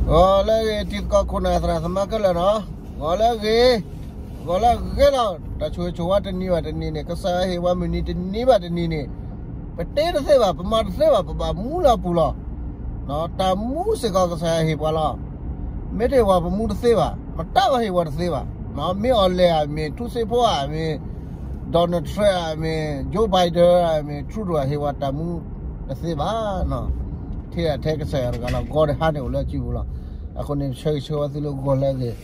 ဂီၤလၢအဂ့ၤ တံၤသကိးခိၣ်နၢ်သရၣ်သမါခဲလၢာ်နီၤ, ဂီၤလၢအဂ့ၤ, ဂီၤလၢအဂ့ၤလီၤ. တၢ်ဆိၣ်ဂ့ၤဆိၣ်ဝါတနံၤဘၣ်တနံၤန့ၣ် ကစၢ်ယွၤဟ့ၣ်ဝဲမုၢ်နံၤတနံၤဘၣ်တနံၤန့ၣ် ပတ့တသ့ဘၣ်, ပမၤတသ့ဘၣ်, ပဘၣ်မူလၢအပူၤလီၤ. တၢ်မူစ့ၢ်ကီးကစၢ်ယွၤဟ့ၣ်ပှၤလီၤ. မ့ၢ်တဟ့ၣ်ပှၤပမူတသ့ဘၣ်, မတၤဘၣ်ဟ့ၣ်ပှၤတသ့ဘၣ်. မ့ၢ်အီၤလဲၣ်ဧါ, မ့ၢ်ထူစ့ဖိဧါ, မ့ၢ် Donald Trump ဧါ, မ့ၢ် Joe Biden ဧါ, မ့ၢ် Trudeau ဧါ, ဟ့ၣ်ပှၤတၢ်မူတသ့ဘၣ်. ထဲထဲကစၢ်ယွၤတဂၤလီၤ. ဂီၤတဟါန့ၣ်အိၣ်လၢအစုပူၤလီၤ. အဃိန့ၣ် ဆၢဂ့ၤဆၢဝါသုလၢဂီၤလၢအဂ့ၤ,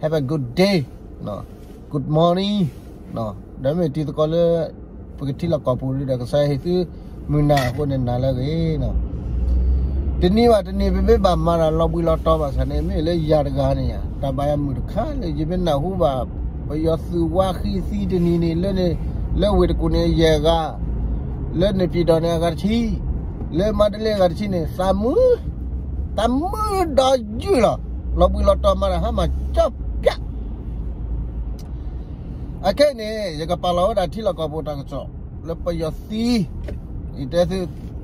Have a good day, good morning. ဒီးမ့ၢ်တံၤသကိးလၢ ပကထံလီၢ်ကီၢ်ပူၤဒီး ကစၢ်ယွၤဟ့ၣ်သုမုၢ်နၤအဃိန့ၣ် နၤလၢအဂ့ၤ. တနံၤဘၣ်တနံၤ ပမ့ၢ်ဘၣ်မၤတၢ်လီၤဘှံးလီၤတီၤဘၣ်ဆၣ်န့ၣ် မ့ၢ်လၢယၤတဂၤန့ၣ်ယါ တၢ်ဘၣ်ယၤမုာ်တခါလၢ ယမ့ၢ်နၢ်ဟူဘၣ် ပယီၤသုးဝါဃံသံတနံၤန့ၣ် လၢန့ၣ် လၢဝ့ၢ်တကူၣ်န့ၣ်ယဲၢ်ဂၤ, လၢန့ၣ်ပံၤဒီးန့ၣ်အဂၤတဆံ, လၢမါတလ့အဂၤတဆံန့ၣ် သးမုာ်, သးမုာ်ဒီးယုၢ်လီၤ. လီၤဘှံးလီၤတီၤမၤတၢ်ဟါမၢ်ကၠီပျၢ် အခဲအံၤန့ၣ် ယကပာ်လီၤဝဲဒၣ်ထံလီၢ်ကီၢ်ပူၤတၢ်ကစီၣ် လၢပယီၤသံ, ယတဲသု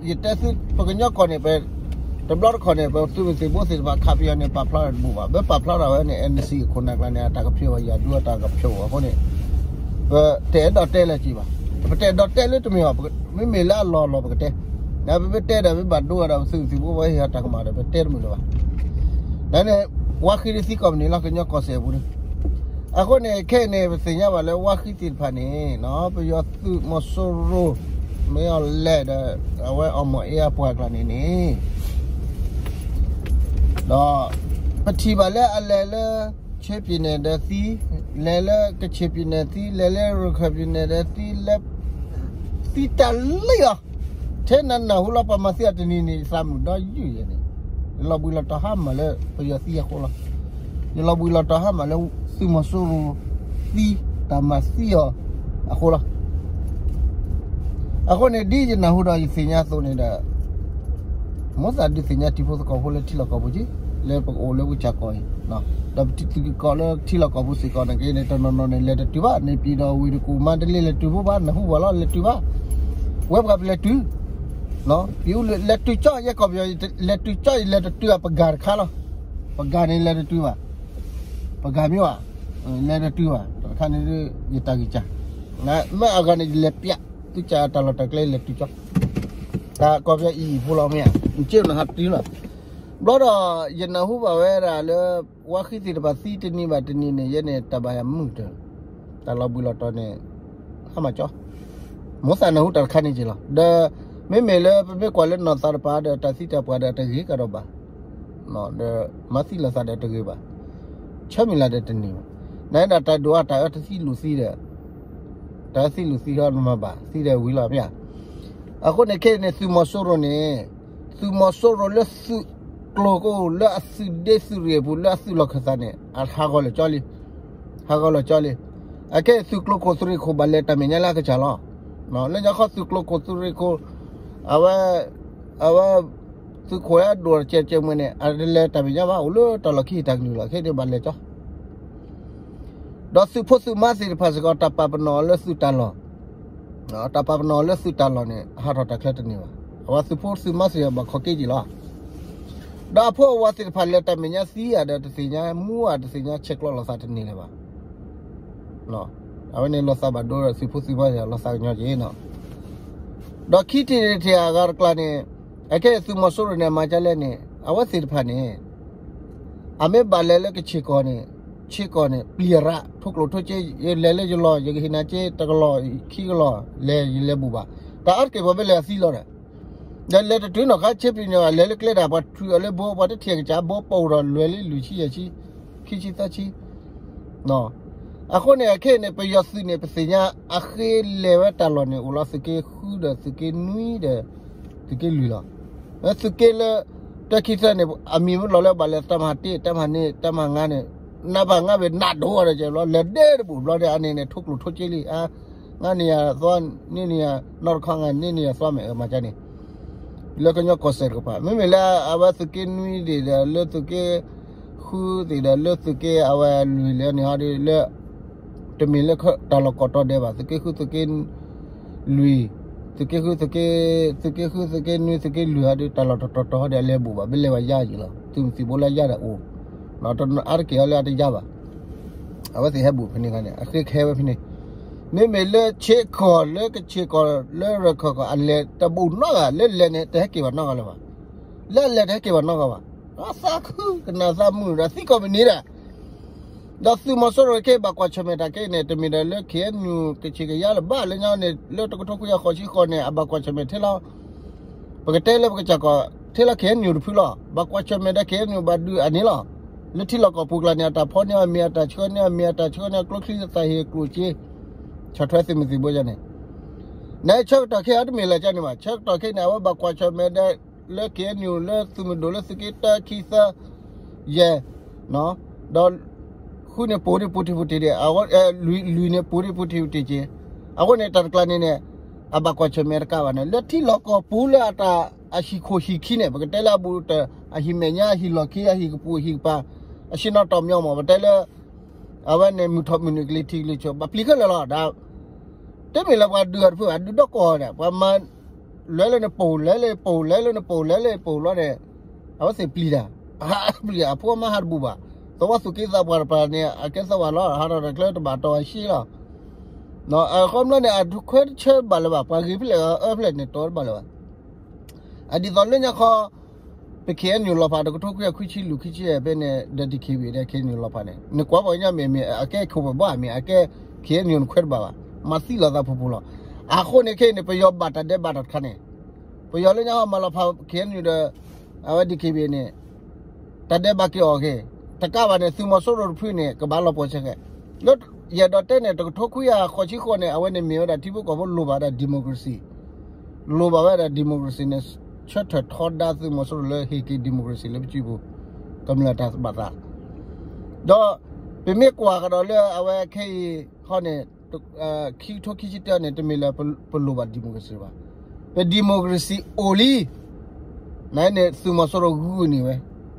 ယတဲသု ပကညီကီၢ်န့ၣ် ပ တဘျီတခီၣ်န့ၣ် ပသုးမုၢ်သံၣ်ဘိသ့ၣ်တဖၣ်ခးပယီၤန့ၣ် ပာ်ဖျါတၢ်တဘူၣ်ဘၣ်. ပပာ်ဖျါထီၣ်ဝဲန့ၣ် NCA ခိၣ်နၢ်ကျါန့ၣ် အတၢ်ကဖျိးဘၣ်ယၤဒူအတၢ်ကဖျိးအဃိန့ၣ် ပတအဲၣ်ဒိးတဲလၢၤက့ၤဘၣ်. ပတအဲၣ်ဒိးတဲလၢတမ့ၢ်ဘၣ်, မ့မ့ၢ်လၢအလီၢ်လီၤပကတဲ, နပမ့ၢ်တဲဒီးမ့ၢ်ဘၣ်ဒိဝဲဒီး ပသုးမုၢ်သံၣ်ဘိဝဲဟ့ၣ်အတၢ်ကမၣ်ဒီး ပတဲတမုာ်လၢၤဘၣ်. နန့ၣ် ဝါဃံဒ်သံကိးမုၢ်နံၤလီၤ ကညီကီၢ်စဲၣ်အပူၤန့ၣ်. အဃိန့ၣ် ခဲအံၤန့ၣ် ပသ့ၣ်ညါဘၣ်လၢဝါဃံသ့ၣ်တဖၣ်န့ၣ် ပယီၤသုးမီၤစိရိၤ မ့ၢ်အီၤလဲၣ်ဒီး အဝဲအီၣ်မီၣ်အ့အပှၤကျါန့ၣ်န့ၣ် ဒီး ပထံၣ်ဘၣ်လၢအလဲၤလၢ ခၠ့ပံၤနဲၣ်ဒီးသံ, လဲၤလၢကခၠ့ပံၤနဲၣ်သံ, လဲၤလၢရခၢၣ်ပံၤနဲၣ်ဒီးသံ, လဲၤ သံတၢ်လံၣ်အီၤ, ထဲနနၢ်ဟူလီၤပှၤမၤသံအီၤတနံၤန့ၣ် ယသးမုာ်ဒီးယုၢ်ယဲန့ၣ်, ယလီၤဘှံးလီၤတီၤဟါမၢ်လၢပယီၤသံအဃိလီၤ. ယလီၤဘှံးလီၤတီၤဟါမၢ်လၢသုးမီၤစိရိၤသံ, တၢ်မၤသံအီၤအဃိလီၤ. အဃိန့ၣ် ဒ်ယနၢ်ဟူဒီးယသ့ၣ်ညါအသိးန့ၣ်ဒီး မိၣ်သးဒုးသ့ၣ်ညါတံၤဖိသကိးဖိလၢထံလီၢ်ကီၢ်ပူၤက့ၤ, လၢပကအိၣ်လၢဝံကၢ်ကီၢ်အံၤ, ဒီးပတံၤသကိးလၢထံလီၢ်ကီၢ်ပူၤစ့ၢ်ကီးန့ၣ်က့ၤန့ၣ် တနီၤနီၤန့ၣ် လဲၤတတုၤဘၣ်, န့ၣ်ပံၤဒီးဝ့ၢ်တကူၣ်မါတလ့လဲၤတုၤဖိဘၣ်, နၢ်ဟူဘၣ်လီၤ လဲၤတုၤဘၣ်, ဝဲပှၤပလဲၤတုၤ, ပလဲၤတုၤကၠီ ယဲကီၢ်ပယီၤ လဲၤတုၤကၠီ ယလဲၤတတုၤအပဂၤတခါလီၤ, ပဂၤန့ၣ်လဲၤတတုၤဘၣ်, ပဂၤမ့ၢ်ဘၣ်, လဲၤတတုၤဘၣ်, တခါန့ၣ် ယတၢ်ဂံၢ်စၢ်, မ့ၢ်အဂၤန့ၣ် ယလဲၤပျး သုကၢ်တၢ်လီၢ်တၢ်ကျဲလဲၤတုၤကၠီ, တၢ်ကီၢ်ပယီၤအံၤအံၤဖိလီၤမ့ၢ်ဧါ, က့နဟးတုၤလီၤ, ဘျီဒီး ယနၢ်ဟူဘၣ်ဝဲဒၣ်လၢ ဝါဃံသ့ၣ်တဖၣ်သံတနံၤဘၣ်တနံၤန့ၣ် ယဲန့ၣ်တၢ်ဘၣ်ယၤမုာ်တၢ်, တၢ်လီၤဘှံးလီၤတီၤန့ၣ် ဟါမၢ်ကၠီ, မိၣ်သးနၢ်ဟူတၢ်တခါန့ၣ်က့ၤလီၤ, ဒီး မ့မ့ၢ်လၢပမ့ၢ်ကွၢ်လၢနီၢ်သးတပၤဒီးတၢ်သံတၢ်ပှၢ်ဒီးတဂ့ၤကဒီးဘၣ် ဒီးမၤသံလိာ်သးဒီးတဂ့ၤဘၣ်, ဆၢမုၢ်လၢ်ဒီးတန့ၢ်ဘၣ်, နဒၣ်တၢ်ဒိၣ်အါတၢ်အၢတသံလူၤသံဒီး, တၢ်အၢသံလူၤသံဒီးနမၤဘၣ် သံဒီးဝံၤလီၤမ့ၢ်ဧါ, အဃိန့ၣ်ခဲအံၤန့ၣ် သုးမီၤစိရိၤန့ၣ်, သုးမီၤစိရိၤလၢသုးကျိၤကိၢ် လၢအသုးဒ့သုးရ့ၣ်အပူၤ လၢအသုးလီၢ်ခၢၣ်သးန့ၣ် အဟးဂီၤလၢာ်ကၠီလံ, ဟးဂီၤလၢာ်ကၠီလံ, အခဲအံၤသုးကျိၤခိၣ်သုးရ့ၣ်ခိၣ်ဘၣ်လဲၤတၢ်မဲာ်ညါလၢအကစၢ်လီၤ, လၢညါခီသုးကျိၤခိၣ်သုးရ့ၣ်ခိၣ်, အဝဲ အဝဲ သုးခိၣ်အဒိၣ်တကဲးကဲးမွဲန့ၣ် အတလဲၤတၢ်မဲာ်ညါဘၣ် အိၣ်လၢတၢ်လီၢ်ခံတၢ်ကလုၢ်လီၤ ခဲအံၤန့ၣ်ဘၣ်လဲၤကၠီ, ဒီးသုးဖိသုးမါသ့ၣ်တဖၣ်စ့ၢ်ကီး တၢ်ပာ်ပနီၣ်အီၤလၢသုးတၢ်လီၢ်, တၢ်ပာ်ပနီၣ်အီၤလၢသုးတၢ်လီၢ်န့ၣ် အဟးထီၣ်တၢ်ချၢတန့ၢ်ဘၣ်, အဝဲသုးဖိသုးမါစ့ၢ်ကီးဘၣ်ခီက့ၤက့ၤလီၤ, ဒီးအဖိအဝၤသ့ၣ်တဖၣ်လဲၤတၢ်မဲာ်ညါသံဧါဒီးတသ့ၣ်ညါ မူဧါတသ့ၣ်ညါ ဆဲးကျိးလိာ်သးတန့ၢ်လၢၤဘၣ် အဝဲန့ၣ်လိာ်သးဘၣ်ဒိဒီးသုးဖိသုးမါစ့ၢ်ကီးလိာ်သးကညီၤက့ၤနီၤ, ဒီးခံထံၣ်တထံၣ်အဂၤတကျါန့ၣ်, အခဲအံၤသုးမီၤစိရိၤန့ၣ် အမၤကလဲၣ်န့ၣ် အဝဲသ့ၣ်တဖၣ်န့ၣ် အမ့ၢ်ဘၣ်လဲၤလၢကဆ့ၣ်ကီၢ်န့ၣ်, ဆ့ၣ်ကီၢ်န့ၣ် ပျံၤရၣ် ထိၣ်ကျိၣ်ထိၣ်စ့ ယလဲၤလၢယလီၢ် ယကဟ့ၣ်နၤစ့တကလီၢ် ခံကလီၢ် လဲၤယလဲၤဘူးဘၣ်, တၢ်အါတက့ၢ်ပှၤမ့ၢ်လဲၤအသံလီၤဒီး ဒီးလဲၤတတုၤနီၢ်ခါ ဆ့ပံၤန့ၣ် လဲၤလၢကျဲဒၣ် ပှၤထုးအီၤလၢဘိ ပှၤတထံၣ်ကစၢ်ဘိပိာ်ဒီးလွဲၤလံလွံၢ်ဆံယဲၢ်ဆံ ခံဆံသၢဆံ, အဃိန့ၣ် အခဲအံၤန့ၣ် ပယီၤသုးန့ၣ် ပသ့ၣ်ညါ အဃ့လဲၤဝဲတၢ်လီၢ်န့ၣ် အိၣ်လီၤသုးက့ဃုဒီးသုးက့နွံဒီး သုးက့လွံၢ်လီၤ. သုးက့လၢ တၢခံသၢန့ၣ် အမံၤမ့ၢ်လီၤလၢဘၣ်လဲၤ တၢ်မၤတ့ၢ် တၢ်မၤန့ၢ် တၢ်မၤငါန့ၣ် နဘၣ်ငါဘၣ်နးဒိၣ်ဝဲဒီးကဲဘျီ လဲၤဒဲတဘူးဘျီဒီး အန့ၣ်န့ၣ် ထိၣ်ကျိၣ်ထိၣ်စ့လံ အါ ငါန့ၢ်ယၤသွါ န့ၢ်န့ၢ်ယၤ နီၢ်တခီငါန့ၢ်န့ၢ်ယၤ သွါမဲာ်အၢမၤကန့ၣ် လၢကညီကီၢ်စဲၣ်တကပၤ မ့မ့ၢ်လၢအဝဲသုးက့နွံဒံးဒီး လၢသုးက့ဃုဒံးဒီး လၢသုးက့အဝဲလွံၢ်လၢန့ၣ်ဟီဒ်လၢ တမ့ၢ်လၢတၢ်လီၢ်ကိးတီၤဒဲးဘၣ် သုးက့ဃုသုးက့လွံၢ် သုးက့ဃု သုးက့ သုးက့ဃု သုးက့နွံ သုးက့လွံၢ်ဟီဒီး တၢ်လီၢ်တတီၤတီၤဟီဒီး အလဲၤဘူးဘၣ် ဘၣ်လဲၤဝဲယါယံၤလီၤ. သုးမုၢ်သံၣ်ဘိလၢယါဒီးအိၣ်, အါတက့ၢ်ဟီလၢအတယါဘၣ်. အဝဲသ့ၣ်ဟဲဘူးဖဲန့ၣ်ခါန့ၣ် အဃ့ကဟဲဝဲဖဲန့ၣ်, မ့မ့ၢ်လၢခ့ကီၢ် လၢကခ့ၣ်ကီၢ် လၢရခၢၣ်ကီၢ် အလဲၤတဘူးနီတဂၤ လၢလဲၤန့ၣ် တဟဲက့ၤဘၣ်နီတဂၤလၢၤဘၣ်. လၢအလဲၤတဟဲက့ၤဘၣ်နီတဂၤဘၣ်. အသးခုကနၣ်သးမုာ်ဒီးသံကိးမုၢ်နံၤဒၣ် ဒီးသုးမီၤစိရိၤခဲအံၤ ဘၣ်ကွၢ်ဆၢၣ်မဲာ်တၢ်ခဲအံၤန့ၣ် တမ့ၢ်ဒီးလၢ ခ့ၣ်အဲၣ်ယူၣ် ကခ့ၣ်ကယါလၢၤဘၣ် လၢညါန့ၣ် လၢတကထိခွံကယၤဃိးဆံဃိးန့ၣ် အဘၣ်ကွၢ်ဆၢၣ်မဲာ်ထဲလီၤ, ပကတဲလၢပကစၢ်ကီး ထဲလီၤ ခ့ၣ်အဲၣ်ယူၣ်တဖုလီၤ. ဘၣ်ကွၢ်ဆၢၣ်မဲာ်ဒီး ခ့ၣ်အဲၣ်ယူၣ် ဘၣ်ဒုးအန့ၣ်လီၤ. လၢထံလီၢ်ကီၢ်ပူၤကျါန့ၣ် အတၢ်ဖီန့ၢ်အီၤမ့ၢ် အတၢ်ဆှၢန့ၢ်အီၤမ့ၢ် အတၢ်ဆှၢန့ၢ်အီၤကျိချံသၣ်ဟ့ၣ်ကျိၣ်စ့ ဆီၣ်ထွဲသုးမုၢ်သံၣ်ဘိယါန့ၣ် နဆၢကတီၢ်ခဲအံၤတမ့ၢ်လၢၤကန့ၣ်ဘၣ်. ဆၢကတီၢ်ခဲအံၤန့ၣ် အဝဲဘၣ်ကွၢ်ဆၢၣ်မဲာ်ဒီး လၢ ခ့ၣ်အဲၣ်ယူၣ် လၢသုးမုၢ်ဒိၣ်လၢသုးက့တၢ ခံ သၢ ယဲၢ် ဒီး ဃုန့ၣ်ပူၤဒံးပူၤထံးပူၤတ့ၢ်ဒံး, လွံၢ်န့ၣ်ပူၤဒံးပူၤထံးပူၤတ့ၢ်က့ၤ, အဃိန့ၣ် တၢ်တကျါန့ၣ်န့ၣ် အဘၣ်ကွၢ်ဆၢၣ်မဲာ်တကးဘၣ်န့ၣ် လၢထံလီၢ်ကီၢ်ပူၤလၢအတၢ်အဟံၣ်ခိၣ်ဟံၣ်ခံန့ၣ် ပကတဲလၢအဘူးတၢ် အဟံၣ်မဲာ်ညါ အဟံၣ်လီၢ်ခံ အဟံၣ်ကပူၤအဟံၣ်ကပၤ အဆ့ၣ်နီၤတီၢ်မညီမး ပတဲလၢ အဝဲန့ၣ် မုၢ်ထီၣ်မုၢ်နုာ်ကလံၤထံးကလံၤဆူး ဘၣ်ပျံၤခဲလၢာ်လီၤ. ဒီး တမ့ၢ်လၢပှၤဒုးအီၤတဖုဘၣ် ဒုးဒီကိးဂၤဒဲး ပှၤမၤ လဲၤလၢန့ၣ်ပိာ် လဲၤလၢပိာ် လဲၤလၢန့ၣ်ပိာ် လဲၤလၢပိာ်ဘျီန့ၣ် အဝဲသ့ၣ်ပျံၤတၢ် ပျံၤအဖိမါဟးတဘူးဘၣ်. သဝီသုးက့သးပှၢ်တပၤန့ၣ် အကဲသဝီလီၤ ဟးထီၣ်တၢ်ကျဲတဘၣ်တီၢ်အဆံလီၤ. အခီပညီန့ၣ် အဒုးခွဲးဆၢဘၣ်လၢၤဘၣ် ပှၤဂ့ၤဖျဲၣ်အၢဖျဲၣ်န့ၣ် တီတဘၣ်လၢၤဘၣ်. အဒ်သိးလၢညါခီ ပ ခ့ၣ်အဲၣ်ယူၣ် လီၤဖး တကထိခွံကယၤခွံဆံလွံၢ် ခံဆံယဲၢ်ဖဲန့ၣ် ဒီး DKBA ဒီး ခ့ၣ်အဲၣ်ယူၣ် လီၤဖးန့ၣ် နကွၢ်ပှၤကညီမ့ၢ်မ့ၢ် အကဲခိၣ်ပဘီၣ်မ့ၢ် အကဲ ခ့ၣ်အဲၣ်ယူၣ် နခွဲးတဘၣ်ဘၣ် မၤသံလိာ်သးဖူဖူလီၤ. အဃိန့ၣ်ခဲအံၤန့ၣ် ပယီၤဘၣ်တၢ်ဒဲးဘးတၢ်တခါန့ၣ် ပယီၤလၢညါခီမၤလီၤဖး ခ့ၣ်အဲၣ်ယူၣ် ဒီး အဝဲ DKBA န့ၣ် တၢ်ဒဲးဘးက့ၤအီၤက့ၤ တကးဘၣ်န့ၣ် သုးမီၤစိရိၤတဖုန့ၣ် ကဘၣ်လီၤပှီၢ်ဆၢကဲး လၢယအဲၣ်ဒိးတဲန့ၣ် တကထိခွံကယၤဃိးဆံဃိးန့ၣ် အဝဲန့ၣ်မ့ၢ်ဝဲဒၣ်ထံဖိကီၢ်ဖိလိၣ်ဘၣ်ဝဲဒၣ် democracy လိၣ်ဘၣ်ဝဲဒၣ် democracy န့ၣ် ဆၢထၢၣ်ထီဒါသုးမီၤစိရိၤလၢဟ့ၣ်က့ၤ democracy လၢပစုပူၤ ကမျၢၢ်တၢ်ဘၣ်သး ဒီး ပမ့ၢ်ကွၢ်ကဒီးလၢအဝဲခဲအံၤခီန့ၣ် ခံကထိခံဆံတၢန့ၣ် တမ့ၢ်လၢပလိၣ်ဘၣ် democracy ဘၣ်. ပ democracy အိၣ်လံ နန့ၣ် သုးမီၤစိရိၤဂုာ်န့ၢ်ဝဲ,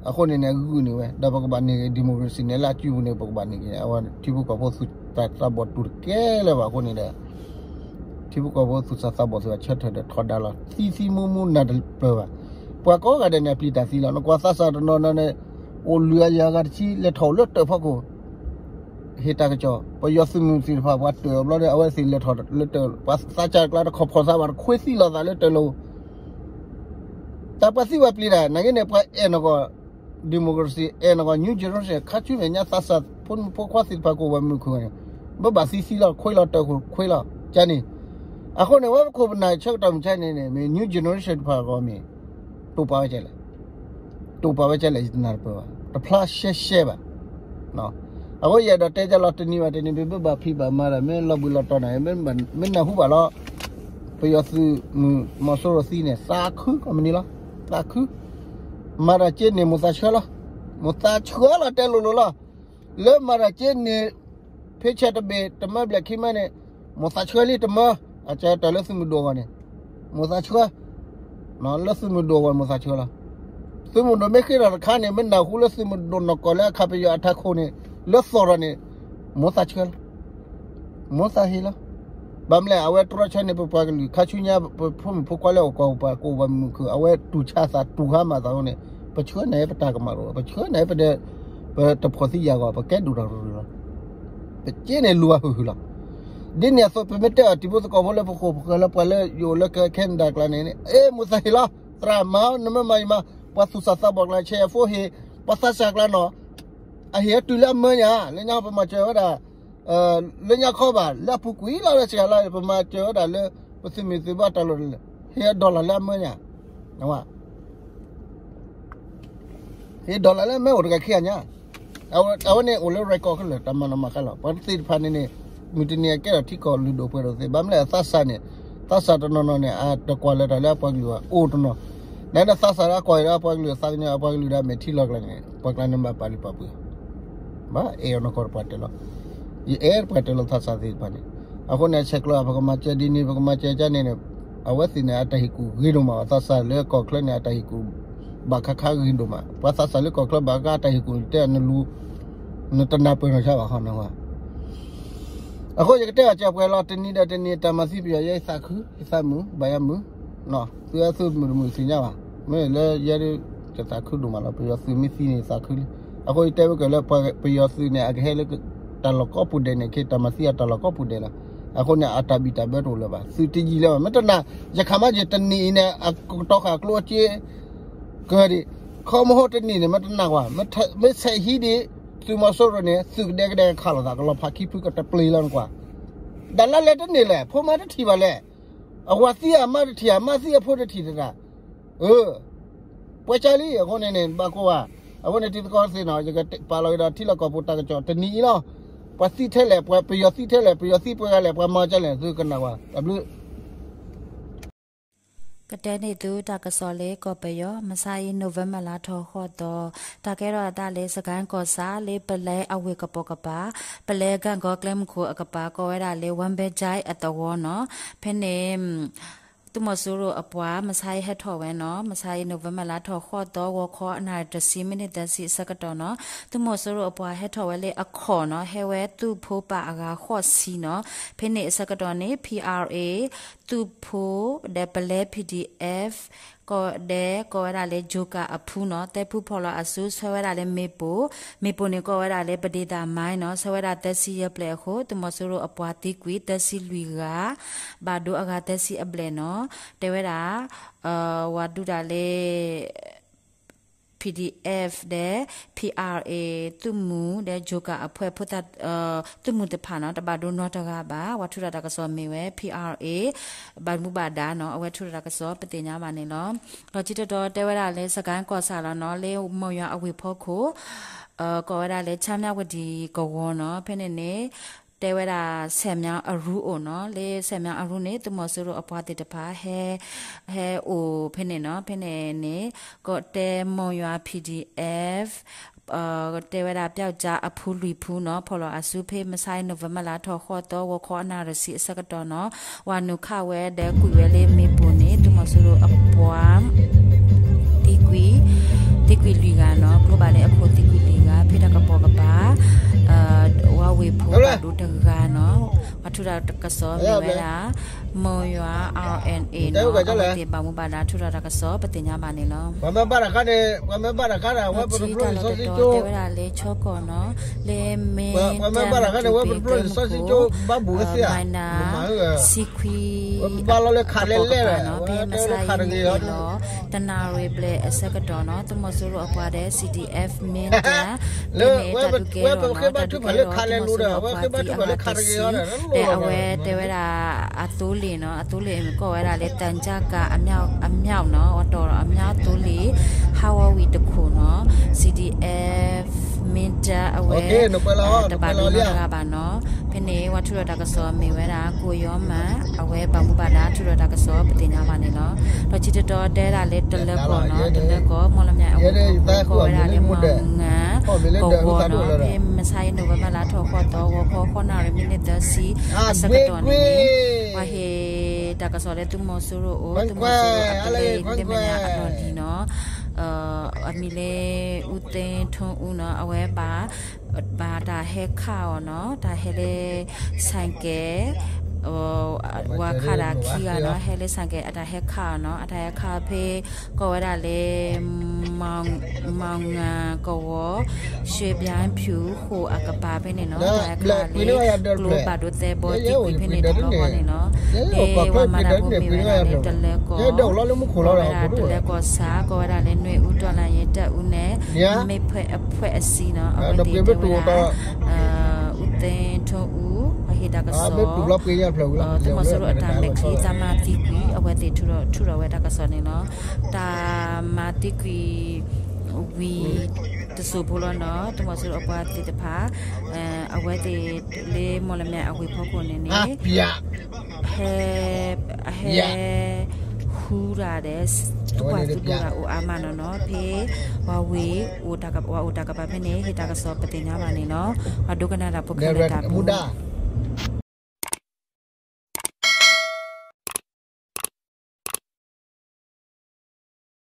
အဃိန့ၣ်န့ၣ် ဂုာ်န့ၢ်ဝဲ ဒီးပကဘၣ်န့ၢ်က့ၤ democracy န့ၣ် လၢအစုပူၤန့ၣ် ပကဘၣ်န့ၢ်က့ၤ အဝဲထံဖိကီၢ်ဖိသူၣ်သးသးဘီၣ်တူၢ်တကဲလၢၤဘၣ်အဃိန့ၣ်ဒီး ထံဖိကီၢ်ဖိသူၣ်စၢ်သးဘီၣ်သ့ၣ်ဘၣ် ဆၢထၢၣ်ဒီးထီဒါလီၤ သံသံမူမူနၢ်တပၢၢ်ဘၣ်. ပှၤကိးဂၤဒဲးန့ၣ် အပျံၤတၢ်သံလီၤ. နကွၢ်သးစၢ်တနီၤနီၤန့ၣ် အိၣ်လွံၢ်ဂၤယဲၢ်ဂၤတဆံ လဲၤထီၣ်အိၣ်လၢတၢ်ဖီခိၣ် ဟ့ၣ်တၢ်ကစီၣ် ပယီၤသုးမုၢ်သ့ၣ်တဖၣ် ပှၤတၢၣ်အီၤဘျီဒီး အဝဲသ့ၣ်လဲၤထီၣ်လၢတၢ် ပှၤသးစၢ်တကျါတခီၣ်ဖီၣ်သးဘၣ် တခွဲသံလိာ်သးလၢတၢ်လီၢ် တၢ်ပှၤသံပှၤပျံၤတၢ် နာ်က့န့ၣ် ပှၤအဲၣ်နဂီၢ် democracy အဲၣ်နဂီၢ် new generation ခါဆူမဲာ်ညါသးစၢ်ဖိမုၣ်ဖိခွါသ့ၣ်တဖၣ်ကအိၣ်ဘၣ်မုာ်ခုၣ်န့ၣ် ဘၣ်ဘၣ်သံသံလီၤ ခွဲလီၤတၢ်ခိၣ်ခွဲလီၤ ကန့ၣ် အဃိန့ၣ် ဝဲပခိၣ်ပနၢ်ဆၢကတီၢ်မုၢ်ဆါန့ၣ်န့ၣ် မ့ၢ် new generation တဖၣ်အဂီၢ်မ့ၢ် တိာ်ပာ်ဝဲကဲလဲၣ် တိာ်ပာ်ဝဲကဲလဲၣ် ယတနၢ်တပၢၢ်ဘၣ် တဖျါရှဲရှဲဘၣ် အဃိယအဲၣ်ဒိးတဲကလီၤတနံၤဘၣ်တနံၤ မ့ၢ်ဘၣ်ဖံးဘၣ်မၤဒီး မ့ၢ်လီၤဘှံးလီၤတီၤနၤ မ့ၢ်နၢ်ဟူဘၣ်လီၤ ပယီၤသုးမုၢ်မီၤစိရိၤသံန့ၣ် သးခုကိးမုၢ်နံၤလီၤ သးခု မၤတၢ်က့န့ၣ် မိၢ်သးဆှၢလီၤ မိၢ်သးဆှၢလီၤ တဲလိၤလိၤလီၤ လၢမၤတၢ်က့န့ၣ် ဖ့ဆၢတဘ့ၣ် တမၢဘျဲၣ်ခံမၢန့ၣ် မိၢ်သးဆှၢလံတမၢ အကတၢၢ်လၢသုးမုၢ်ဒိၣ်အဂီၢ်န့ၣ် မိၢ်သးဆှၢ လၢသုးမုၢ်ဒိၣ်အဂီၢ် မိၢ်သးဆှၢလီၤ သုးမုၢ်ဒိၣ်မ့ၢ်ဃ့ထီၣ်တခါန့ၣ် မ့ၢ်နၢ်ဟူလၢသုးမုၢ်ဒိၣ်နီၢ်ကီၢ်လၢအခးပယီၤအထးခိၣ်န့ၣ် လၢသီၣ်ထီၣ်န့ၣ် မိၢ်သးဆှၢလီၤ မိၢ်သးဟ့လီၤ ဘၣ်မနုၤလဲၣ် အဝဲတြီဆၢန့ၢ်ပပှၤကလုာ် ခါဆူညါ ပဖိမုၣ်ဖိခွါလၢအိၣ်ကီၢ်ပှၤကအိၣ်ဘၣ်မုာ်ခုၣ် အဝဲတူၢ်ဆါသးတူၢ်ဟါမၢ်သးန့ၣ် ပဆှၢန့ၢ်ပတၢ်ကမၣ်တအိၣ် ပဆှၢန့ၢ်ပဒဲ ပတဖိးသံယာ်ဂီၢ် ပကဲဒိၣ်ထီၣ်ရူၤရူၤလီၤ ပက့န့ၣ်လူၤအဟုၣ်ဟုၣ်လီၤ ဒ်န့ၣ်အသိး ပမ့ၢ်တဲအီၤတံၤဖိသကိးဖိလၢပဃိၣ်ပဃၢၤလၢပှၤလၢ ယအိၣ်လၢက Canada ကျါန့ၣ် အ့ မိၢ်သးဟ့လီၤ သရၣ်မၤ နမ့ၢ်မၤအံၤမၤ ပှၤသူၣ်စၢ်သးဘီၣ်ကျါ ဆဲးယဲၢ်ဖိဟ့ၣ် ပှၤသးစၢ်ကျါနီၤ အဟ့ၣ်အတုၤလၢအမၢညါ လၢညါပမၤစၢၤဝဲဒၣ် လၢညါခီဘၣ် လၢအပူၤကွံာ်လီၤလၢစှၤလါ ပမၤစၢၤဝဲဒၣ်လၢ ပသုးမုၢ်သုးဘီတၢ်လိၣ် ဟ့ၣ်အ dollar လၢအမၢညါ ဟ့ၣ် dollar လၢအမၢအိၣ်တဂၤခံဂၤညါ အဝဲန့ၣ်အိၣ်လၢ record ခဲလၢာ် တၢ်မၤနီၣ်မၤဃါလီၤ ပှၤသ့ၣ်တဖၣ်န့ၣ်န့ၣ် မုၢ်တနံၤအကဲထီၣ်ထံကီၢ်လုၢ်ဒိၣ်ပှ့ၤဒိၣ်သ့ ဘၣ်မနုၤလဲၣ် သးစၢ်န့ၣ် သးစၢ်တနီၤနီၤန့ၣ် အတကွၢ်လၢၤတၢ်လၢအပှၤကလုာ်ဘၣ် အိၣ်တနီၤ နသးစၢ်လၢအကွၢ်အံၤလၢအပှၤကလုာ် သးကညီၤအပှၤကလုာ်ဒၣ်မဲာ်ထံလီၢ်ကျါန့ၣ် ပှၤကျါန့ၣ်ဘၣ်ပာ်လုၢ်ပာ်ပှ့ၤ ဘၣ်အဲၣ်အီၤနီၢ်ကီၢ်တပှၤတဲလီၤ ယအဲၣ်တပှၤတဲလီၤသးစၢ်သ့ၣ်တဖၣ်န့ၣ် အဃိန့ၣ် ဆဲးကျိး ပကမၤစၢၤဒ်န့ၣ် ပကမၤစၢၤကန့ၣ်န့ၣ် အဝဲသ့ၣ်န့ၣ် အတၢ်ဟ့ၣ်ကူၣ်ဂ့ၤဒိၣ်မး သးစၢ်လၢကီၢ်ချၢန့ၣ် အတၢ်ဟ့ၣ်ကူၣ် ဘၣ်ခါခါဂ့ၤဒိၣ်မး ပှၤသးစၢ်လၢကီၢ်ချၢဘၣ်ခါအတၢ်ဟ့ၣ်ကူၣ်တဲနလူၤ နတနၢ်ပၢၢ်နီၢ်ဆါဘၣ်ဃီန့ၣ်ဝဲ အဃိယကတဲအီၤ ကပှဲၤလီၤ တနံၤဒီးတနံၤ တၢ်မၤသံပယီၤ ယဲယသးခု ယသးမုာ် ဘၣ်ယၤမုာ်, သုသုမုာ်တမုာ်သ့ၣ်ညါဘၣ်, မ့ၢ်လၢယဲဒၣ် ယသးခုဒိၣ်မးလီၤ ပယီၤသုးမ့ၢ်သံန့ၣ်သးခုလံ. အဃိယတဲဝဲကလၢ ပယီၤသုးန့ၣ် အကဟဲလၢ တၢ်လီၢ်ကိးပူၤဒဲးန့ၣ် ခဲတၢ်မၤသံအတၢ်လီၢ်ကိးပူၤဒဲးလီၤ. အဃိန့ၣ် အတၢ်ဘံၣ်တၢ်ဘၢတအိၣ်လၢၤဘၣ်, သုးတယံာ်လၢၤဘၣ်, မ့ၢ်တနာ် ယခးမးယတနံၤအံၤန့ၣ် အကတီၢ်ဃာ်ကျိအက့ ကဒံး, ခီမဟိတနံၤန့ၣ် မ့ၢ်တနာ်ကွၢ်, မ့ၢ်ဆဲးဟံးဒံး သုးမီၤစိရိၤန့ၣ် သုးကဒဲကဒဲကခးလိာ်သး ကလီၤဖးခံဖုကတပျ့ၤလီၤနကွၢ်, ဒၣ်လၢလဲၤတန့ၢ်လဲၣ်, ဖိမါတထံၣ်ဘၣ်လဲၣ်, အဝၤသံအမါတထံၣ် အမါသံအဖိတထံၣ်တဒၣ်, အၢ ပှဲၤကၢလံ အဃိန့ၣ်န့ၣ် ဘၣ်ကိးဘၣ်, အဃိန့ၣ် တံၤသကိးသ့ၣ်နီၤ ယကပာ်လီၤက့ၤဒီးထံလီၢ်ကီၢ်ပူၤတၢ်ကစီၣ်တနံၤအံၤလီၤ. ပှၤသံထဲလဲၣ်, ပှၤပယီၤသံထဲလဲၣ်, ပယီၤသံပှဲၤဂၤလဲၣ်, ပှၤမၤကၢလဲၣ်, သုကနၣ်ကွၢ်, တၢ်ဘျုး ကတဲန့ၢ်သုတၢ်ကစီၣ်လၢကီၢ်ပယီၤ မုၢ်ဆါအံၤ November လါထီၣ်ဃိးသီ, တၢ်ကဲထီၣ်အသးလၢ စကဲၣ်ကီၢ်ဆၣ် လၢပလဲအဝ့ၢ်ကပိာ်ကပၤ, ပလဲကၣ်ကီကျဲမုၢ်ခိၣ်အကပၤ ကိးဝဲဒၣ်လၢ ဝၣ်ဘဲကၠဲအသဝီနီၤ, ဖဲန့ၣ် သုးမီၤစိရိၤအပှၤ မုၢ်ဆါအံၤဟဲထီၣ်ဝဲနီၤ, မုၢ်ဆါအံၤ November လါထီၣ်ဃိးသီ ဂီၤခီအနၣ်ရံၣ်တဆံ မံးနံးသၢဆံအဆၢကတီၢ်နီၤ, သုးမီၤစိရိၤအပှၤဟဲထီၣ်ဝဲလၢအခီၣ်နီၤ, ဟဲဝဲသုးဖိပာ်အဂၤဃိးဆံနီၤ, ဖဲန့ၣ်အဆၢကတီၢ်န့ၣ် ဖံအါရ်အ့ သုးဖိ ဒီးပလဲ ဖံဒံအ့ၣ် ကီၢ်ဒဲ ကိးဝဲဒၣ်လၢ ကၠိကၤအဖုနီၤ, သဲဖုဖီၣ်လီၤအစု ဆၢဝဲဒၣ်လၢမ့ၣ်ပိၢ်, မ့ၣ်ပိၢ်န့ၣ် ကိးဝဲဒၣ်လၢပဒ့သးမါနီၤ, ဆၢဝဲဒၣ်သၢဆံယဲၢ်ပျဲၢ်အဃိ သုးမီၤစိရိၤအပှၤသံကွံာ်သၢဆံလွံၢ်ဂၤ, ဘၣ်ဒိအဂၤသၢဆံအဘျဲၣ်နီၤ, တဲဝဲဒၣ် ဝၤဒုးတၢ်လၢ PDF ဒီး PRA သုးမုၢ်ဒီး ကၠိကၤအဖှဲးဖိသၣ် သုးမုၢ်တဖၣ်နီၤ တဘၣ်ဒိနီတဂၤဘၣ်. ပှၤထုးထီၣ်တၢ်ကစီၣ်မ့ၢ်ဝဲ PRA ဘၣ်မူဘၣ်ဒါနီၤ အဝဲထုးထီၣ်တၢ်ကစီၣ် ပသ့ၣ်ညါဘၣ်န့ၣ်လီၤ. ဒီးခံတတီၤတဲဝဲဒၣ်လၢ စကဲၣ်ကီၢ်ဆၣ်လီၤနီၤ လၢမီၢ်ယွၤအဝ့ၢ်ဖီခိၣ် ကိးဝဲဒၣ်လၢ ချမ်းမြဝတီ ကဝီၤနီၤ ဖဲန့ၣ်န့ၣ် တဲဝဲဒၣ် ဆဲးမၠၣ်အရူအိၣ်နီၤ လၢဆဲးမၠၣ်အရူန့ၣ် သုးမီၤစိရိၤအပှၤသ့ၣ်တဖၣ် ဟဲအိၣ်ဖဲန့ၣ်နီၤ ဖဲန့ၣ်န့ၣ် ကတဲမီၢ်ယွၤ PDF တဲဝဲဒၣ် ပျောက်ကျား အဖုလွံၢ်ဖုနီၤ ဖီၣ်လီၤအစုဖဲ မုၢ်ဆါအံၤ November လါထီၣ်ဃိးသီ ဂီၤခီအနၣ်ရံၣ်ဆံအဆၢကတီၢ်နီၤ ဝၤနုာ်ခးဝဲဒီးကွံာ်ဝဲလၢမ့ၣ်ပိၢ်န့ၣ် သုးမီၤစိရိၤအပှၤ သံကွံာ် သံကွံာ်လွံၢ်ဂၤနီၤ ကျိဘၣ်လၢအခိၣ်သံကွံာ်လွံၢ်ဂၤ ဖဲတၢ်ကပိာ်ကပၤ ဝၤဝ့ၢ်ဖိဘၣ်ဒိတဂၤနီၤ ပှၤထုးထီၣ်တၢ်ကစီၣ်မ့ၢ်ဝဲဒၣ် မီၢ်ယွၤ RNA နီၤ အဝဲသ့ၣ်ဘၣ်မူဘၣ်ဒါထုးထီၣ်တၢ်ကစီၣ် ပသ့ၣ်ညါဘၣ်န့ၣ်လီၤ. ထံတၢ်လီၢ်တတီၤတဲဝဲဒၣ်လၢ ချီကီၢ်နီၤ လၢမ့ၢ်တၢ်မၤတပ့ၤကျဲမုၢ်ခိၣ် မနၤ ဆံခွံ အကပိာ်ကပၤနီၤ ဖဲမုၢ်ဆါအံၤန့ၣ်လီၤ တနၣ်ရံၣ်ဘျဲၣ်အဆၢကတီၢ်နီၤ သုးမီၤစိရိၤအပှၤဒီး CDF မ့ၢ်တၢ် ဖဲန့ၣ်တၢ်ဒုးကဲထီၣ်နီၤ တၢ်ဒုးကဲထီၣ် သုးမီၤစိရိၤအပှၤသံအဂၤတဆံ ဒီးအဝဲတဲဝဲဒၣ် အသိလ့ၣ်နီၤ အသိလ့ၣ်ကိးဝဲဒၣ်လၢ တၢ်ကၠၣ်ကၤအမြောက်နီၤ အတီၢ်အမြောက်သိလ့ၣ် ဟးဝီဝံၤတခိၣ်နီၤ CDF မ့ၢ်တၢ်အဝဲ တဘၣ်ဒိနီတဂၤဘၣ်နီၤ ဖဲန့ၣ် ပှၤထုးထီၣ်တၢ်ကစီၣ်မ့ၢ်ဝဲဒၣ် ကိၣ်ယီမး အဝဲဘၣ်မူဘၣ်ဒါထုးထီၣ်တၢ်ကစီၣ် ပသ့ၣ်ညါဘၣ်န့ၣ်လီၤ. ဒီးခံတတီၤတဲဒၣ်လၢတလၢကီၢ်နီၤ တလၢကီၢ် မီၢ်လမၠဲၣ်အဝ့ၢ်ဖီခိၣ် ကိးဝဲဒၣ်လၢ မၤငၤ ကဝီၤနီၤ ဖဲမုၢ်ဆါအံၤ November လါထီၣ်ဃိးသီ ဂီၤခီ ဃိးနၣ်ရံၣ်မံးနံးသၢဆံ အဆၢကတီၢ်န့ၣ် ပှၤဟ့ၣ်တၢ်ကစီၣ်လၢသုးမီၤစိရိၤအိၣ် သုးမီၤစိရိၤအပလဲ လၢမဲာ်ညါအလီၢ်လံၤနီၤ အမံၤလၢ အူသ့ထိအူနီၤ အဝဲဘၣ် ဘၣ်တၢ်ဟဲခးအီၤနီၤ တၢ်ဟဲလၢ ဆိုင်ကယ် ဝၤခးတၢ်ခံဂၤနီၤ ဟဲလၢ ဆိုင်ကယ် အတၢ်ဟဲခးအီၤနီၤ အတၢ်ဟဲခးဖဲ ကိးဝဲဒၣ်လၢ မၤငၤကဝီၤ ရွှေဘိုင်းဖြူ ဃိာ်အကပၤဖဲန့ၣ်နီၤ တၢ်ဟဲခးလၢ ကျိဘၣ်ဒိသဲဘီသံကွံာ်ဖဲန့ၣ်တဘျီဃီန့ၣ်နီၤ လၢပှၤမၤတၢ်ဖိမ့ၢ်ဝဲဒၣ်လၢတလၢကီၢ် ကိးဝဲဒၣ်တလၢကီၢ်ဆၣ် ကိးဝဲဒၣ်လၢ နွေဦးတော်လှန်ရေးတပ်ဦးန့ၣ် မ့ၢ်ဖဲအဖှဲးအစံနီၤ အဝဲသ့ၣ်တဲဝဲဒၣ် အူသ့ထိအူ ပှၤဟ့ၣ်တၢ်ကစီၣ် သုးမီၤစိရိၤအတၢ်မဲာ်ချံ သးမါသံကွံာ် အဝဲသ့ၣ်ထုးထီၣ်ဝဲတၢ်ကစီၣ်န့ၣ်လီၤ. တၢ်မါသံကွံာ်ဝံၤတစိၢ်ဖိလီၤနီၤ သုးမီၤစိရိၤအပှၤသ့ၣ်တဖၣ် အဝဲသ့ၣ်လၢမီၢ်လမၠဲၣ်အဝ့ၢ်ဖီခိၣ်န့ၣ်န့ၣ် ဟဲ ဟဲ ဟူတၢ်ဒီး သုးပှၤသုးဖိတၢ်အိၣ်အါမးနီၤနီၤ ဖဲ ပှၤဝ့ၢ် ပှၤအိၣ်တၢ်ကပၤဖဲန့ၣ် ဟ့ၣ်တၢ်ကစီၣ်ပသ့ၣ်ညါဘၣ်န့ၣ်လီၤ. ပှၤဒိကနၣ်တၢ်ဖိခဲလၢာ်တၢ်ဘျုး